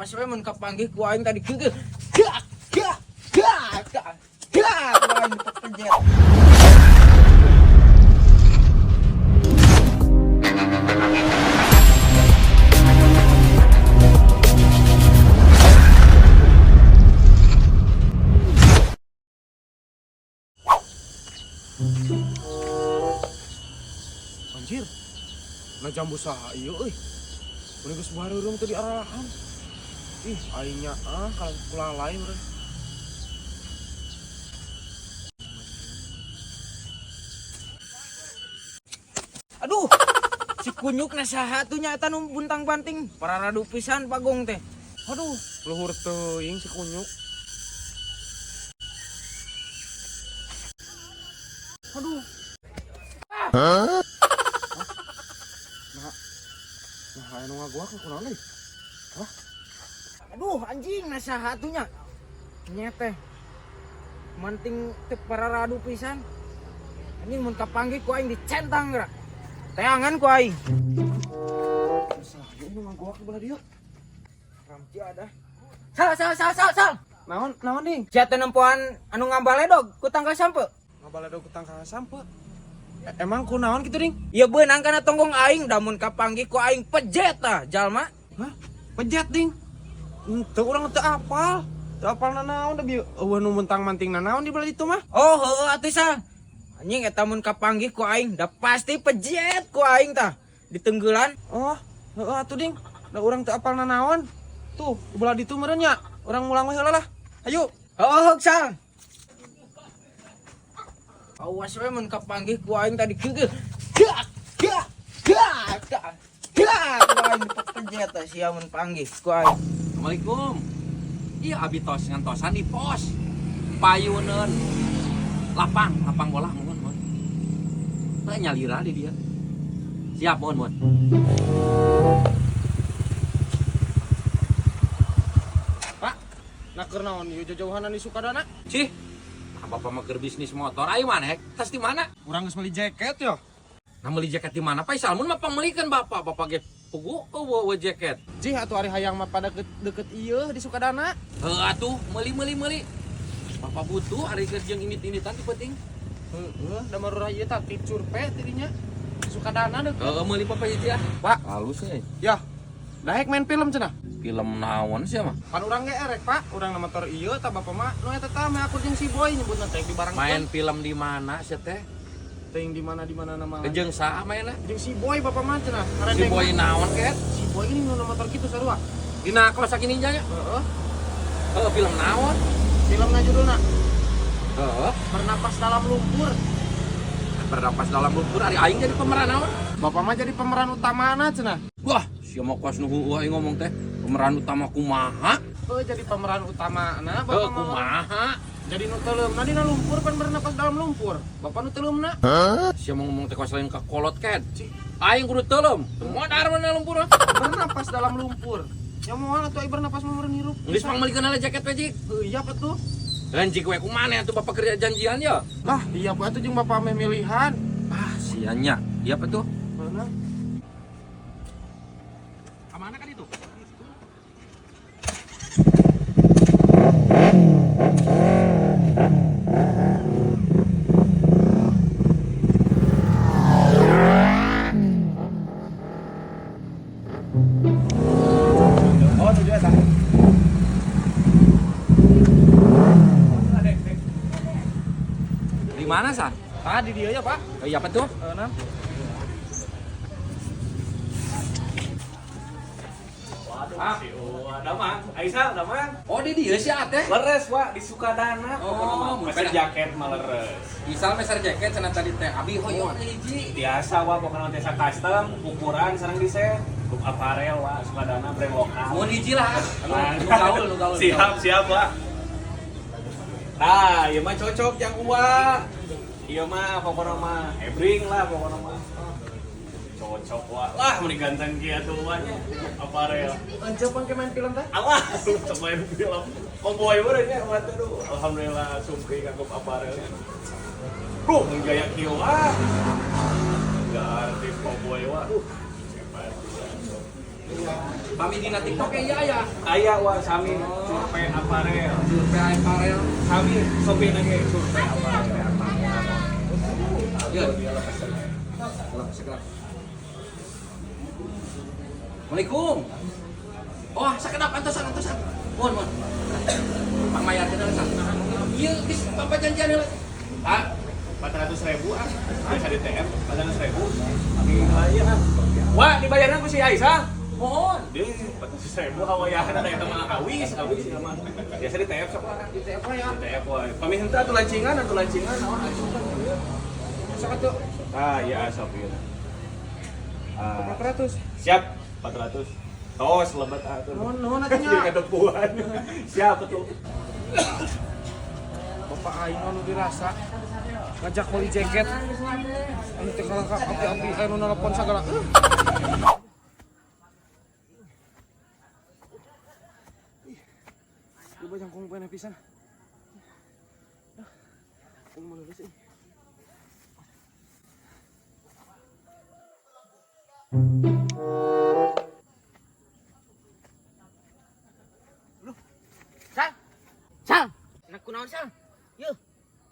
Pas we mun kapanggih ku aing tadi geugeuh. Gak gak gak gak gak ku aing dipepejet. Anjir. Nah jambu saha ieu euy. Mun geus bareureum teu diarahan. Ih, aingnya ah kalau kulalai meureun. Aduh. Si kunyuk na saha tuh nya eta nu buntang banting. Pararadu pisan pagong teh. Aduh, luhur teuing si kunyuk. Aduh. Hah? Nah, nah aya nu ngagoak kunaon deui? Aduh anjing na saha tuh nya. Nya teh. Manting teh pararadu pisan. Anjing mun kapanggih ku aing dicentang geura. Teangan ku aing. Saha nu ngagoak di belah dieu? Ramji ada. Sal sal sal sal sal. Naon, naon ding? Sia teh nempoan anu ngabaledog ku tangkal sampe. Ngabaledog ku tangkal sampe. Emang kunaon kitu ding? Ya beunang kana tonggong aing da mun kapanggih ku aing pejet tah jalma. Hah? Pejet ding? Henteu urang teu apal. Teu apal nanaon da bieu eueuh nu mentang-manting nanaon di belah ditu mah. Oh heueuh atuh sal. Anjing eta mun kapanggih ku aing da pasti pejet ku aing tah ditenggelan. Oh, heueuh atuh ding. Da urang teu apal nanaon. Tuh, di belah ditu meureun nya. Urang mulang we heula lah. Ayo. Heueuh sal. Awas we mun kapanggih ku aing tadi geugeuh. Gak gak gak gak gak ku aing dipejet tah sia mun panggih ku aing. Assalamualaikum. Iya abi tos ngantosan di pos. Payuneun. Lapang, lapang bola mohon mohon. Teu nyalira di dia. Siap mohon mohon. Pak, nah keur naon ieu jauhan di Sukadana? Cih. Nah, bapak mah keur bisnis motor ayo mana tas di mana? Urang geus meuli jaket yo. Nah meuli jaket di mana Pak Salmun mah pangmeulikeun bapak, bapak ge pugu eueuh jaket. Jih atuh ari hayang mah pada deket, deket ieu di Sukadana. Heuh atuh meuli meuli meuli. Bapak butuh ari geus jeung indit-inditan ti penting. Heeh, da marurah ieu tah tip survei tidinya. Di Sukadana deket. Heeh meuli bapak hiji ah. Pak, Halus euy. ya. Daek main film cenah. Film naon sih mah? Pan urang ge erek, Pak. Urang na motor ieu tah bapak mah nu eta tah mah aku jeung si Boy nyebutna teh di barang Main film di mana sih teh? teuing di mana nama. Jeung saha mainna? Jeung si Boy bapak mah cenah. Si Boy naon ket? Si Boy ini nu motor kitu sarua. Dina Kawasaki Ninja nya? Heeh. Heeh, film naon? Filmna judulna Heeh, Bernapas Dalam Lumpur. Bernapas Dalam Lumpur ari aing jadi pemeran naon? Bapak mah jadi pemeran utamana cenah. Wah, sia mah kuas nu heueuh aing ngomong teh. Pemeran utama kumaha? Heuh jadi pemeran utamana Heuh, bapak mah. kumaha? Jadi nu teuleumna dina lumpur pan bernapas dalam lumpur. Bapak nu teuleumna. Sia mah ngomong teh kuas lain ka kolot ket. Aing kudu teuleum. Modar mana lumpur mah. Bernapas dalam lumpur. Ya moal atuh ai bernapas mah meureun hirup. Geus pangmeulikeun heula jaket we, Jik. Heuh iya apa tuh? Dan jik we kumaha atuh bapak kerja janjian ya? Lah, iya apa atuh jeung bapak meh milihan. Ah, sianya. Iya apa tuh? Mana? Kamana kan itu? Oh, tujuh eta. Di mana sah? Tadi dia ya, Pak. Iya apa tuh? Heeh. Waduh, si Uwa. Damang, Aisyah, damang. Oh, di dia sih ate. Leres, Wak, di Sukadana. Oh, Pokoknya mah. mun Meser peda. jaket mah leres. Misal meser jaket cenah tadi teh abi hoyong hiji. Biasa, Wak, pokoknya teh custom, ukuran sareng desain. Grup aparel, Wak, Sukadana brand lokal. Mun hiji lah. Anu nu gaul, nu gaul. Siap, siap, Wak. Nah, ieu mah cocok yang Uwa. Ieu mah pokoknya mah hebring lah pokoknya mah. Cocok, Wak. Lah, mun ganteng kieu atuh Uwa nya. Aparel. Anjir pangke main film teh. Alah, untuk main film. Komboy meureun nya mah teh duh. Alhamdulillah sumpi kanggo aparelnya. Duh, mun gaya kieu ah. Enggak artis komboy wah. Duh, hebat pisan. Pami dina TikTok ya aya. Aya wa sami survei aparel. Survei aparel. Sami Shopee lagi survei aparel. Ya. Gelap segelap. Assalamualaikum. Oh, sakedap antosan antosan. Mohon, mohon. Pangmayarkeun heula sah. Ieu geus papajanjian heula. Ah, 400 ribu ah, biasa di TM 400 ribu. Iya kan? Wah, dibayarnya ku si Aisyah. Mohon. Deh, 400 ribu hawayahan ada eta mah awis, awis ya mah. Biasa di TF sok lah. Di TF ya. Di TF wae. Pami henteu atuh lancingan, atuh lancingan naon asup kan ieu. Sok atuh. Ah, iya sok ieu. Ah, 400. siap 400. Tos lebat atuh. Nuhun nuhun atuh nya. Jadi ketepuan. Siap tuh. Bapak aing anu dirasa ngajak beli jaket. Anu teh kalah ka api-api anu nelpon sagala. Ih, coba jangkung peneh pisan. Aing mau lulus euy. Sal. Sal. Nak kunaon Sal? Yeuh.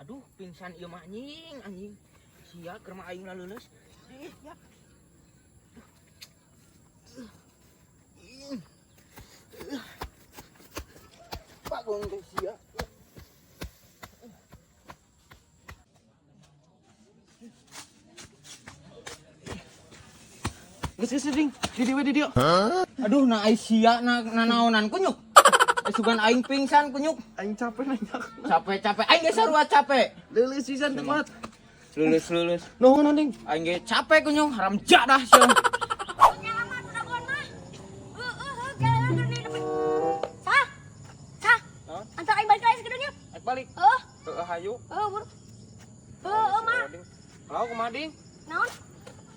Aduh, pingsan ieu mah anjing, anjing. Sia keur mah aing laleuleus. Ih, ya. Ih. Bagong teh sia. Geus geus ding, di dieu we di dieu. Aduh, na ai sia na nanaonan kunyuk. Sugan aing pingsan kunyuk. Aing capek nanya. Capek-capek aing ge sarua capek. Leuleus pisan teu kuat. Lulus lulus. Nuhun ding. Aing ge capek kunyuk, haram jadah sia. Nyalaman udah mah. Heuh heuh jalan keur di depan. Sah. Sah. Naon? Antar aing balik lagi sekedeunya. Aik balik. Heuh, Heeh hayu. heuh buru. Heuh, heuh mah. Lau kumaha ding? Naon?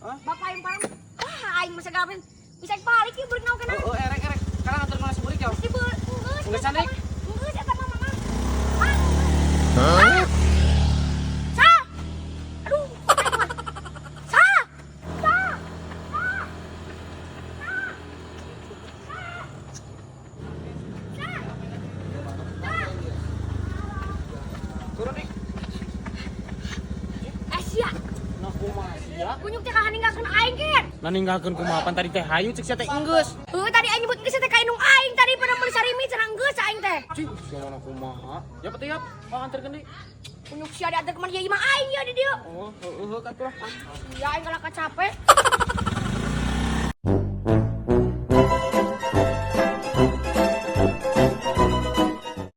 Hah? Bapak aing parang. Ah, aing mah segala bisa balik ieu beureuk naon kana. Heeh erek erek. Sekarang antar ke nasi burik ya. Mesti beureuk. Geus. Geus cantik. Geus eta mah mama. Ah. Hah? Sah. Aduh, aing mah. Sah. Sah. Sah. Sah. Sah. Sah. Sah. Turun ding. Eh sia, Nah kumaha sia? kunyuk teh kalah ninggalkeun aing ken. Nah ninggalkeun kumaha pan tadi teh hayu cek sia teh enggeus. Heuh, tadi aing nyebut geus teh ka indung aing tadi pada meuli sarimi cenah geus aing teh. Cing, sia mana kumaha? Ya peti yap, oh anterkeun deui. Kunyuk sia diantar kemana ya imah aing ya di dieu. Oh, heueuh heueuh katuh lah. Sia aing kalah capek.